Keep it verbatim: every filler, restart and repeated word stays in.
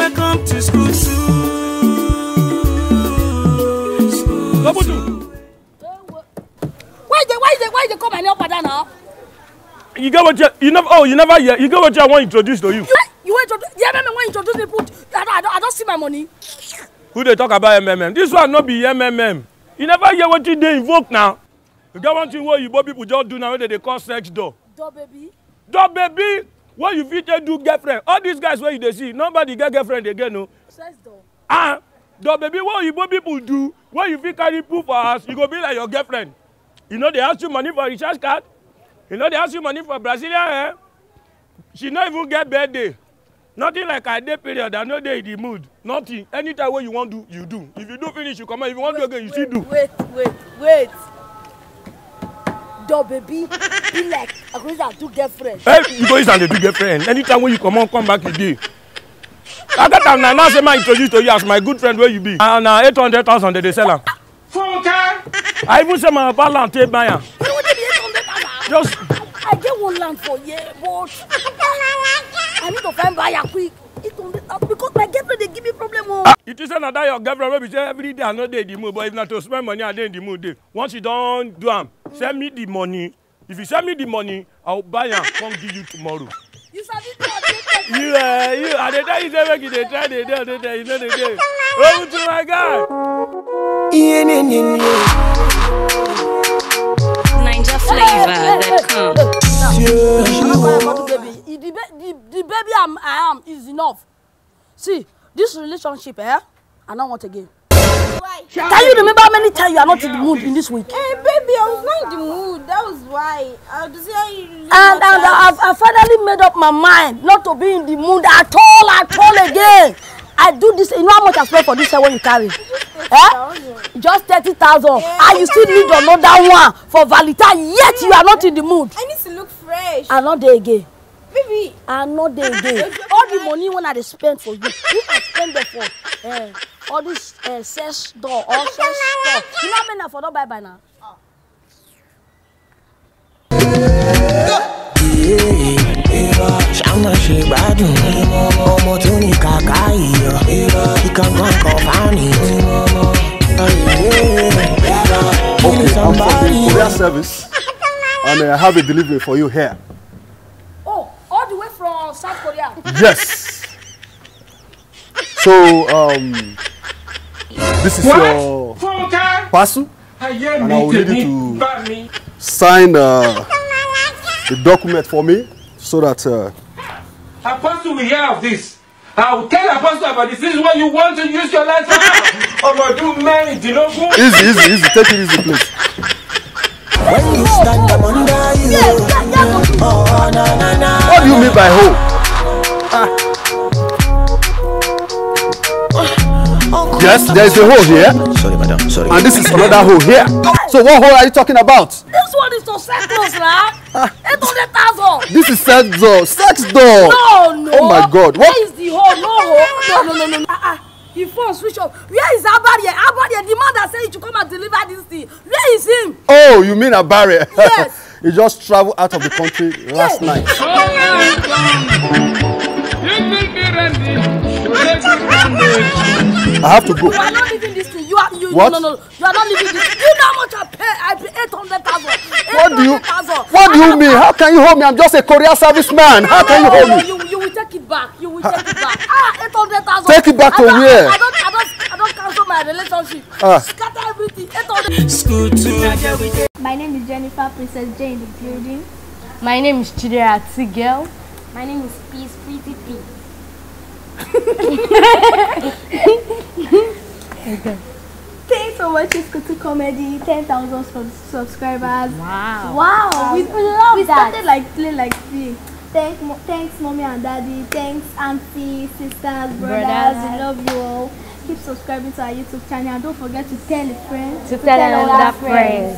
Welcome to school too. School too. Why they, why they, why they call my name up and down now? You get what you, you never, oh, you never hear. You get what I want introduce to you. You, you want to, yeah, man, want introduce me, put, I don't, I don't, I don't see my money. Who they talk about M M M? This one not be M M M. You never hear what you they invoke now. You get one thing what you people just do now, they, they call sex door. Door baby. Door baby, what you fit take do girlfriend? All these guys where you they see, nobody get girlfriend again, no. Sex door. Ah, door baby, what you people do? What you fit carry put for us? You go be like your girlfriend. You know they ask you money for recharge card. You know they ask you money for Brazilian hair. She not even get birthday. Nothing like I day period. I know they in the mood. Nothing. Anytime what you want do, you do. If you do finish, you come out. If you want to do again, you still do. Wait, wait, wait. Door baby, be like, I go use am do girlfriend. Hey, you go use am dey do girlfriend. Anytime when you come on, come back, you dey. I got am now. Now say my introduce to you as my good friend where you be. And na eight hundred thousand they dey sell am. Funke! I even say my papa land take buy am. You know what they be eight hundred thousand? Just I get one land for here, but I need to find buyer quick. Eight hundred thousand because my girlfriend they give me problem. Oh. Ah, you think say na that your girlfriend wey be say every day I no dey the mood, but if na to spend money I dey in the mood dey. Once you don do am, send me the money. If you send me the money, I will buy am come give you tomorrow. You sabi talk, you talk. You, uh, you, I dey tell you say make you dey try dey dey dey dey, you know dey dey. Over to my guy. Niger flavor that come. Baby, the, ba- the, the baby I'm, I am is enough. See, this relationship, eh? I don't want again. Can you remember how many times you are not in the mood in this week? Hey, baby, I was not in the mood. That was why. I was saying. And, and I've, I finally made up my mind not to be in the mood at all, at all again. I do this. You know how much I spent for this hair when you carry? Eh? Just thirty thousand. And you still need another one for Valentine. Yet you are not in the mood. I need to look fresh. I not there again. Baby. I not there again. All the money when I dey spend for you, if I spend them for uh, all this uh, sex store or sex store, you know how many I for not buy by now? Ṣáná ṣe gbádùn ọmọ tó ní kàkà ìyọ̀ ìkan kan kan fáàní. Okay, I'm from the courier service and uh, I have a delivery for you here. Oh, all the way from South Korea. Yes. So, um, this is your parcel, and I will need you to sign uh, the document for me so that. Uh, Apostle will hear of this. I will tell Apostle about this. This is what you want to use your life for. Ọmọ ọdún mẹ́rìndínlógún. Easy, easy, easy. Take it easy, please. When you stand, I'm under you. Oh, na, na, na. What do you mean by hole? Yes, there is a hole here. Sorry, madam. Sorry. And this is another hole here. So what hole are you talking about? This one is to settle, sir. Eight hundred thousand. This is sex door. Sex door. No, no. Oh my God. What? Where is the hole? No hole. No, no, no, no. Ah, ah. The phone switch off. Where is Abarie? Abarie, the man that said he should come and deliver this thing. Where is him? Oh, you mean Abarie? Yes. He just traveled out of the country last night. I have to go. You are not leaving this thing. You are you. What? No, no, no. You are not leaving this. You know how much I pay? I pay eight hundred thousand. What do you? What do you mean? How can you hold me? I'm just a courier service man. How can you hold me? You, you will take it back. You will take it back. Ah, eight hundred thousand. Take it back to where? I don't, I don't, I don't cancel my relationship. Ah. Scatter everything. Eight hundred. My name is Jennifer, Princess J in the building. My name is Chidera T Girl. My name is Peace Pretty P. Thanks for watching Skutu Comedy, ten thousand sub- subscribers. Wow. Wow. We, we love we that. We started like play like this. Thank, mo- thanks, mommy and daddy. Thanks, auntie, sisters, brothers. Brothers. We love you all. Keep subscribing to our YouTube channel and don't forget to tell a friend. To tell another friend.